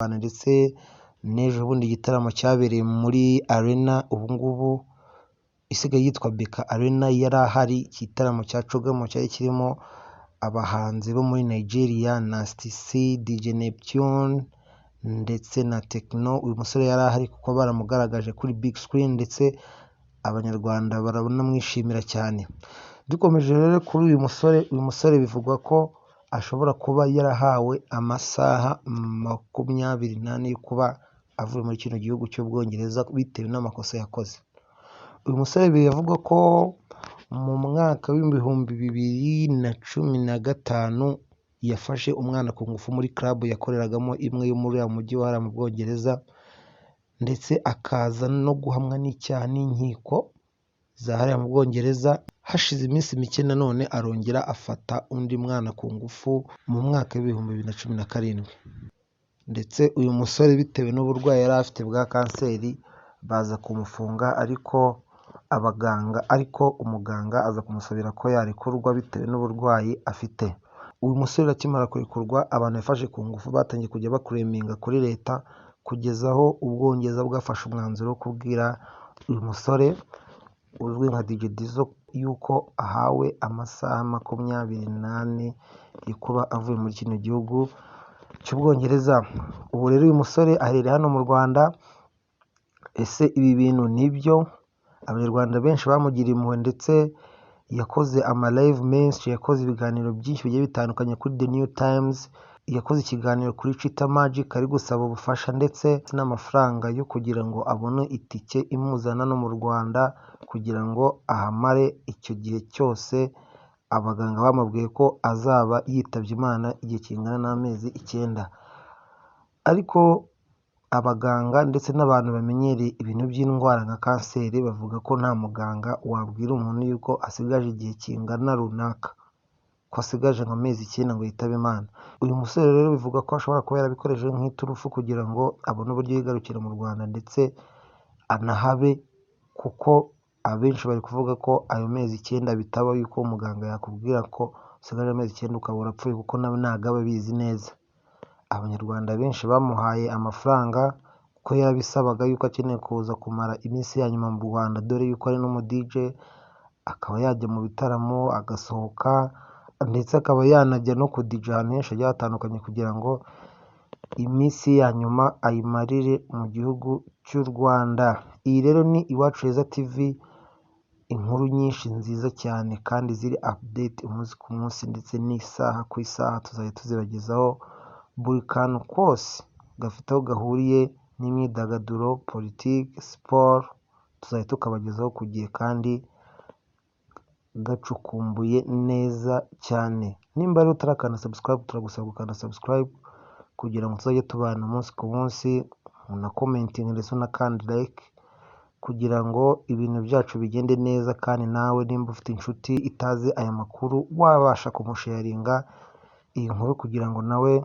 Rwanda, ndetse n'ejo bundi igitaramo cyabereye muri Arena, ubu ngubu isigaye yitwa BK Arena, yari ahari. Igitaramo cya CHOGM cyari kirimo abahanzi bo muri Nigeria, Nasty C, DJ Neptune ndetse na Tekno. Uyu musore yari ahari kuko baramugaragaje kuri big screen, ndetse Abanyarwanda baranamwishimira cyane. Dukomeje rero kuri uyu musore, uyu musore bivugwa ko ashobora kuba yarahawe amasaha 24 yo kuba avuye muri kino gihugu cy'Ubwongereza bitewe n'amakosa yakoze. Uyu musore biravugwa ko mu mwaka w'2015 yafashe umwana ku ngufu muri club yakoreragamo imwe yo muri uriya mujyi wa hariya mu Bwongereza, ndetse akaza no guhamwa n'icyaha n'inkiko za hariya mu Bwongereza. Hashize iminsi mike nanone arongera afata undi mwana ku ngufu mu mwaka w'2017, ndetse uyu musore bitewe n'uburwayi yari afite bwa kanseri baza kumufunga, ariko abaganga, ariko umuganga aza kumusabira ko yarekurwa bitewe n'uburwayi afite. Uyu musore akimara kurekurwa, abantu yafashe ku ngufu batangiye kujya baclaiminga kuri leta, kugeza aho Ubwongereza bwafashe umwanzuro wo kubwira uyu musore uzwi nka DJ Dizzo yuko ahawe amasaha 24 yo kuba avuye muri kino gihugu cy'Ubwongereza. Ubu rero uyu musore aherereye hano mu Rwanda. Ese ibi bintu nibyo? Abanyarwanda benshi bamugiriye impuhwe, ndetse yakoze ama live menshi, yakoze ibiganiro byinshi bigiye bitandukanye kuri The New Times, yakoze ikiganiro kuri Chita Magic ari gusaba ubufasha ndetse n'amafaranga yo kugira ngo abone itike imuzana no mu Rwanda kugira ngo ahamare icyo gihe cyose abaganga bamubwiye ko azaba yitabye Imana, igihe kingana n'amezi 9. Ariko abaganga ndetse n'abantu bamenyereye ibintu by'indwara nka kanseri bavuga ko nta muganga wabwira umuntu yuko asigaje igihe kingana runaka, ko asigaje amezi 9 ngo yitabe Imana. Uyu musore rero bivuga ko ashobora kuba yarabikoresheje nk'iturufu kugira ngo abone uburyo yigarukira mu Rwanda ndetse anahabe, kuko abenshi bari kuvuga ko ayo mezi 9 bitaba yuko umuganga yakubwira ko usigaje amezi 9 ukaba urapfuye, kuko nawe ntabwo aba abizi neza. Abanyarwanda benshi bamuhaye amafaranga kuko yarabisabaga yuko akeneye kuza kumara iminsi ya nyuma mu Rwanda, dore yuko ari n'umu DJ, akaba yajya mu bitaramo agasohoka, ndetse akaba yanajya no kudija ahantu henshi hagiye hatandukanye kugira ngo iminsi ya nyuma ayimarire mu gihugu cy'u Rwanda. Iyi rero ni Iwacu Heza TV, inkuru nyinshi nziza cyane kandi ziri update umunsi ku munsi ndetse n'isaha ku isaha, tuzajya tuzibagezaho buri kantu kose gafite aho gahuriye n'imyidagaduro, politiki, siporo, tuzajya tukabagezaho ku gihe kandi gacukumbuye neza cyane. Nimba rero utarakanda subscribe, turagusaba gukanda subscribe kugira ngo tuzajye tubana umunsi ku munsi, unacommentinge ndetse unakanda like kugira ngo ibintu byacu bigende neza, kandi nawe nimba ufite inshuti itazi aya makuru wabasha kumusharinga iyi nkuru kugira ngo nawe